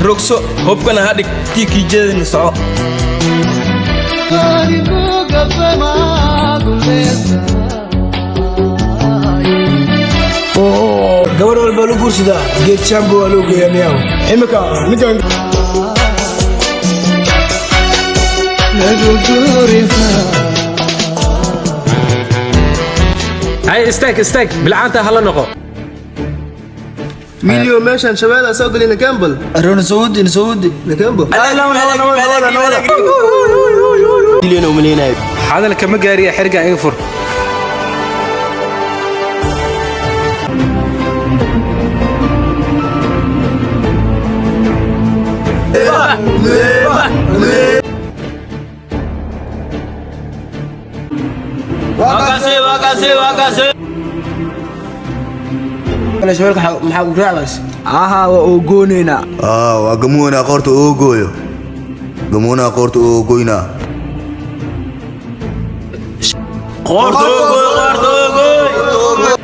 Rogso hubkana ha dhig tiikiijeedana soco. Gabar walba lu guursadaa geed shaambo waa loo geeyaa miyaw imika ninkan. Hay, istaag, istaag, bilcaanta hala noqo. Milyo meeshan shabeelaa soo gelina Campbell. Aroon Saudi Saudi. Campbell. Hadalka ma gaariya, xerga iga fur. Shabeelka maxaa u raacdaas aha waa oo goonaynaa. Waa gamuuna qoorta oo gooyo, gamuuna qoorta oo goynaa. Qoorta oo gooy, qoorta oo gooy.